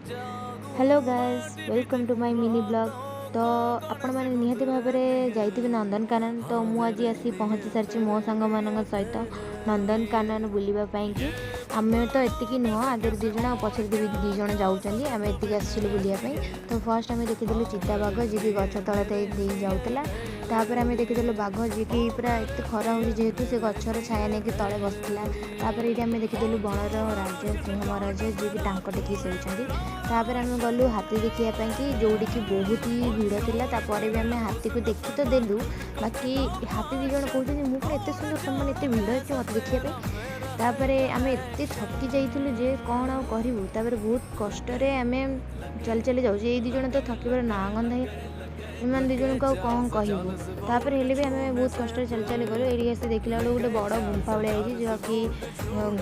Hello guys, welcome to my mini vlog। ତ ଆପଣମାନେ ନିହାତି ଭାବରେ ଯାଇଥିବେ ନନ୍ଦନକାନନ। ତ ମୁଁ ଆଜି ଆସି ପହଞ୍ଚି ସାରିଛି ମୋ ସାଙ୍ଗମାନଙ୍କ ସହିତ ନନ୍ଦନକାନନ ବୁଲିବା ପାଇଁକି। ଆମେ ତ ଏତିକି ନୁହଁ, ଆଗରେ 2 ଜଣ ଆଉ ପଛରେ ବି 2 ଜଣ ଯାଉଛନ୍ତି। ଆମେ ଏତିକି ଆସିଥିଲୁ ବୁଲିବା ପାଇଁ। ତ ଫାର୍ଷ୍ଟ ଆମେ ଦେଖିଥିଲୁ ଚିତାବାଘ, ଯିଏକି ଗଛ ତଳେ ଦେଇ ଯାଉଥିଲା। ତାପରେ ଆମେ ଦେଖିଥିଲୁ ବାଘ, ଯିଏକି ପୁରା ଏତେ ଖରା ହେଉଛି ଯେହେତୁ ସେ ଗଛର ଛାୟା ନେଇକି ତଳେ ବସିଥିଲା। ତାପରେ ଏଇଠି ଆମେ ଦେଖିଥିଲୁ ବଣର ରାଜା ସିଂହ ମହାରାଜ, ଯିଏକି ଟାଙ୍କ ଟେକି ଶୋଇଛନ୍ତି। ତାପରେ ଆମେ ଗଲୁ ହାତୀ ଦେଖିବା ପାଇଁକି, ଯେଉଁଠିକି ବହୁତ ହି ଭିଡ଼ ଥିଲା। ତାପରେ ବି ଆମେ ହାତୀକୁ ଦେଖି ତ ଦେଲୁ, ବାକି ହାତୀ 2 ଜଣ କହୁଛନ୍ତି, ମୁଁ କଣ ଏତେ ସୁନ୍ଦର, ତୁମମାନେ ଏତେ ଭିଡ଼ ହେଇଛି ମୋତେ ଦେଖିବା ପାଇଁ। ତାପରେ ଆମେ ଏତେ ଥକି ଯାଇଥିଲୁ ଯେ କ'ଣ ଆଉ କରିବୁ। ତାପରେ ବହୁତ କଷ୍ଟରେ ଆମେ ଚାଲି ଚାଲି ଯାଉଛୁ। ଏଇ 2 ଜଣ ତ ଥକିବାର ନାଁ ଗନ୍ଧ ହିଁ, ଏମାନେ 2 ଜଣଙ୍କୁ ଆଉ କ'ଣ କହିବୁ। ତାପରେ ହେଲେ ବି ଆମେ ବହୁତ କଷ୍ଟରେ ଚାଲି ଚାଲି ଗଲୁ। ଏଇଠି ଆସି ଦେଖିଲା ବେଳକୁ ଗୋଟେ ବଡ଼ ଗୁମ୍ଫା ଭଳିଆ ହେଇଛି, ଯାହାକି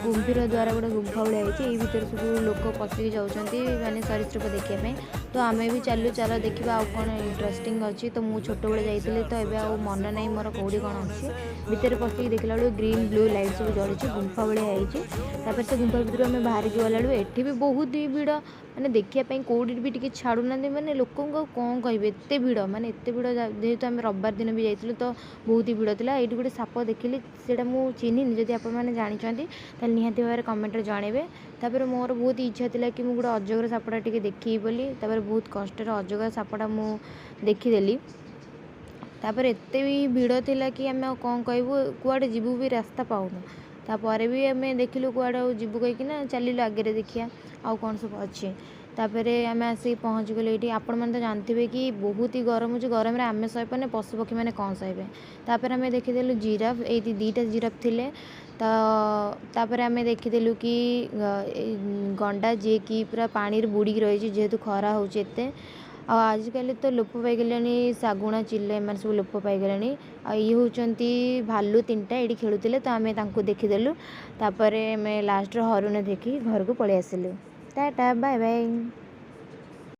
ଗୁମ୍ଫିର ଦ୍ୱାରା ଗୋଟେ ଗୁମ୍ଫା ଭଳିଆ ହେଇଛି। ଏଇ ଭିତରେ ସବୁ ଲୋକ ପଶିକି ଯାଉଛନ୍ତି, ମାନେ ସରୀସୃପ ଦେଖିବା ପାଇଁ। ତ ଆମେ ବି ଚାଲୁ, ଚାଲ ଦେଖିବା ଆଉ କ'ଣ ଇଣ୍ଟରେଷ୍ଟିଂ ଅଛି। ତ ମୁଁ ଛୋଟବେଳେ ଯାଇଥିଲି, ତ ଏବେ ଆଉ ମନେ ନାହିଁ ମୋର କେଉଁଠି କ'ଣ ଅଛି। ଭିତରେ ପଶିକି ଦେଖିଲା ବେଳକୁ ଗ୍ରୀନ୍ ବ୍ଲୁ ଲାଇଟ୍ ସବୁ ଜଳୁଛି, ଗୁମ୍ଫା ଭଳିଆ ହେଇଛି। ତାପରେ ସେ ଗୁମ୍ଫା ଭିତରୁ ଆମେ ବାହାରିକି ଗଲାବେଳକୁ ଏଠି ବି ବହୁତ ହି ଭିଡ଼, ମାନେ ଦେଖିବା ପାଇଁ କେଉଁଠି ବି ଟିକେ ଛାଡ଼ୁନାହାନ୍ତି। ମାନେ ଲୋକଙ୍କୁ ଆଉ କ'ଣ କହିବେ, ଏତେ ଭିଡ଼, ମାନେ ଏତେ ଭିଡ଼। ଯେହେତୁ ଆମେ ରବିବାର ଦିନ ବି ଯାଇଥିଲୁ, ତ ବହୁତ ହି ଭିଡ଼ ଥିଲା। ଏଇଠି ଗୋଟେ ସାପ ଦେଖିଲି, ସେଇଟା ମୁଁ ଚିହ୍ନିନି। ଯଦି ଆପଣମାନେ ଜାଣିଛନ୍ତି, ତାହେଲେ ନିହାତି ଭାବରେ କମେଣ୍ଟରେ ଜଣାଇବେ। ତାପରେ ମୋର ବହୁତ ଇଚ୍ଛା ଥିଲା କି ମୁଁ ଗୋଟେ ଅଜଗର ସାପଟା ଟିକେ ଦେଖିବି ବୋଲି। ତାପରେ ବହୁତ କଷ୍ଟରେ ଅଜଗର ସାପଟା ମୁଁ ଦେଖିଦେଲି। ତାପରେ ଏତେ ବି ଭିଡ଼ ଥିଲା କି ଆମେ ଆଉ କ'ଣ କହିବୁ, କୁଆଡ଼େ ଯିବୁ ବି ରାସ୍ତା ପାଉନୁ। ତାପରେ ବି ଆମେ ଦେଖିଲୁ କୁଆଡ଼େ ଆଉ ଯିବୁ କହିକିନା ଚାଲିଲୁ ଆଗରେ, ଦେଖିବା ଆଉ କ'ଣ ସବୁ ଅଛି। ତାପରେ ଆମେ ଆସିକି ପହଞ୍ଚିଗଲୁ ଏଇଠି। ଆପଣମାନେ ତ ଜାଣିଥିବେ କି ବହୁତ ହି ଗରମ ହେଉଛି। ଗରମରେ ଆମେ ସହିପାରୁନେ, ପଶୁପକ୍ଷୀମାନେ କ'ଣ ସହିବେ? ତାପରେ ଆମେ ଦେଖିଦେଲୁ ଜିରାଫ, ଏଇଠି 2ଟା ଜିରାଫ ଥିଲେ। ତ ତାପରେ ଆମେ ଦେଖିଦେଲୁ କି ଗଣ୍ଡା, ଯିଏକି ପୁରା ପାଣିରେ ବୁଡ଼ିକି ରହିଛି, ଯେହେତୁ ଖରା ହେଉଛି ଏତେ। ଆଉ ଆଜିକାଲି ତ ଲୋପ ପାଇଗଲେଣି ଶାଗୁଣା, ଚିଲ, ଏମାନେ ସବୁ ଲୋପ ପାଇଗଲେଣି। ଆଉ ଇଏ ହେଉଛନ୍ତି ଭାଲୁ 3ଟା, ଏଇଠି ଖେଳୁଥିଲେ, ତ ଆମେ ତାଙ୍କୁ ଦେଖିଦେଲୁ। ତାପରେ ଆମେ ଲାଷ୍ଟରେ ହରିଣ ଦେଖି ଘରକୁ ପଳେଇ ଆସିଲୁ। Tata, bye bye.